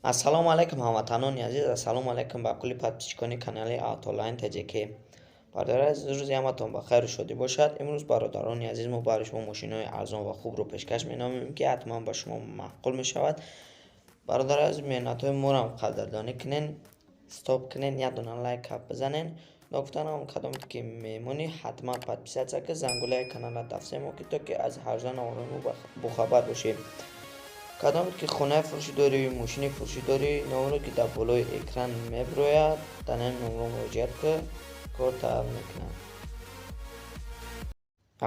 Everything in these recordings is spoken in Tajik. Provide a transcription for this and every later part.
Ассалому алайкум, ҳамватанони азиз, ассалому алайкум ба кулли подписчикони канали Автолайн ТҶК. Бародари азиз, рӯзи ҳаматон ба хайру шодӣ бошад. Имрӯз, бародарони азиз, мо барои шумо мошинҳои арзон ва хубро пешкаш менамоем, ки ҳатман ба шумо маъқул мешавад. Бародари азиз, меҳнатҳои моро қадрдонӣ кунен, стоп кунен, як дона лайк бизанен. Ногуфтанам, кадоме ки мемонӣ, ҳатман подписаться ки, зангулаи каналро дафсемо ки, то ки аз ҳарза наворҳои мо бохабар бошӣ. Кадоме ки хонаи фурӯшӣ дорӣ, мошини фурӯшӣ дорӣ, номеро ки дар болои экран мебирояд, дар ҳамин номеро муроҷиат кун, кор талаб мекунад.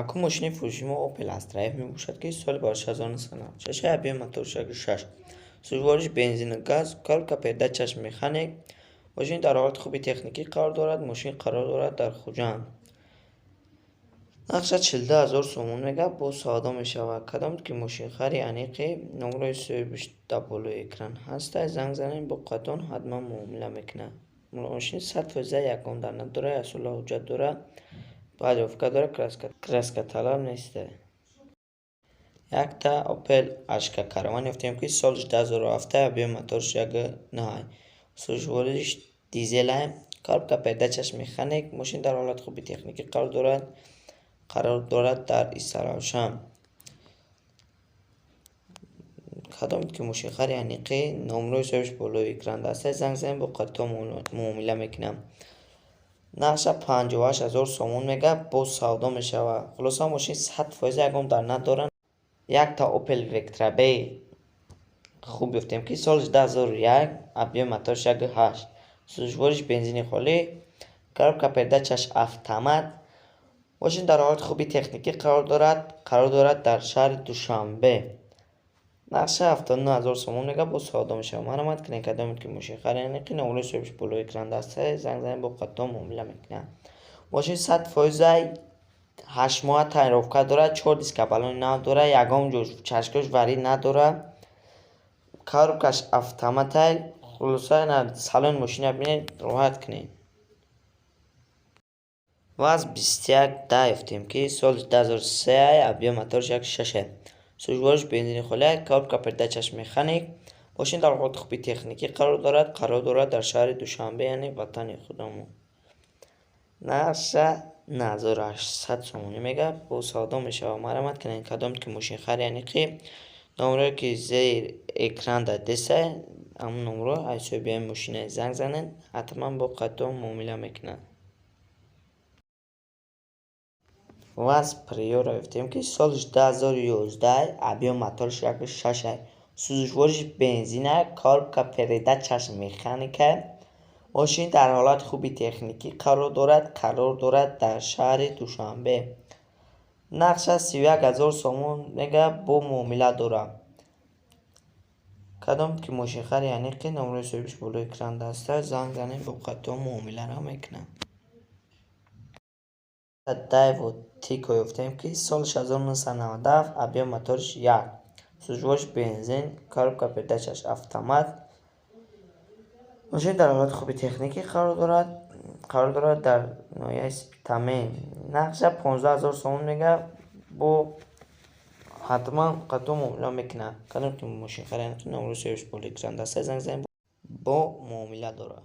Якум мошини фурӯши мо Opel Astra F мебошад, ки соли 1996, объёми моторш 6, сӯзишвориш бензину газ, коробка передачаш механик. Мошин дар ҳолати хуби техникӣ қарор дорад. Мошин қарор дорад дар Хуҷанд. Нархша 42 000 сомон мегӯяд, боз савдо мешавад. Кадоме ки мошинхари аниқи, номерои соҳибаш дар болои экран ҳаста, занг занед, бо қатон ҳатман муомила мекунад. Мошин 100%, ягон дар надорад, яксола ҳуҷҷат дорад, полировка дорад, краскаталаб неста. Якта Opel Ashka Caravan ёфтем, ки соли 2007, объёми моторш 1,9, сӯзишвориш дизелай, коробка передачаш механик. Мошин дар ҳолати хуби техникӣ қарор дорад, қарор дорад дар Истаравшан. Кадоме ки мошинхари аниқӣ, номерои соҳибаш болои экран даста, занг занед, бо қатъо муомила мекунам. Нархша 58 000 сомон мегӯяд, боз савдо мешавад. Хулоса, мошин 100%, ягон дар надорад. Якта Opel Vectra B хуб ёфтем, ки соли 2001, объёми моторш 1,8, сӯзишвориш бензини холӣ, коробка передачаш автомат. Мошин дар ҳолати хуби техникӣ қарор дорад, қарор дорад дар шаҳри Душанбе. Нархша 79 000 сомон мегӯяд, боз савдо мешавад. Марҳамат кунед, кадоме ки мошинхари аниқи, номерои соҳибаш болои экран даста, занг занед, бо қатъо муомила мекунад. Мошин 100%, 8 моҳа тонировка дорад, чор диска баллони нав дорад, ягон ҷо чашкош варӣ надорад, коробкаш автоматай. Хулоса, салони мошинро бинед, роҳат кунед. ВАЗ 2110 ёфтем, ки соли 2003, объёми моторш 1,6, сӯзишвориш бензини холӣ, коробка передачаш механик. Мошин дар ҳолати хуби техникӣ қарор дорад, қарор дорад дар шаҳри Душанбе, яъне ватани худамон. Нархша 9800 сомонӣ мегӯяд, боз савдо мешавад. Марҳамат кунед, кадоме ки мошинхари аниқӣ, номерое ки зери экран дадеста, ҳамон номерро аз соҳиби ҳамин мошина занг занед, ҳатман бо қатъо муомила мекунад. ВАЗ Приора ёфтем, ки соли 2011, объёми моторш 1,6, сӯзишвориш бензина, коробка передачаш механика. Мошин дар ҳолати хуби техникӣ қарор дорад, қарор дорад дар шаҳри Душанбе. Нархша 31 000 сомон мегӯяд, бо муомила дорад. Кадоме ки мошинхари аниқи, номерои соҳибаш болои экран даста, занг занед, бо қатъо муомиларо мекунад. Daewoo Tico ёфтем, ки соли 1997, объёми моторш 1, сӯзишвориш бензин, коробка передачаш автомат. Мошин дар ҳолати хуби техникӣ қарор дорад, қарор дорад дар ноҳияи Спитамен. Нархша 15 000 сомон мегӯяд, бо ҳатман қатъо муомила мекунад. Кадоме ки мошинхари аниқи, номерои соҳибаш болои экран даста, занг занед, бо муомила дорад.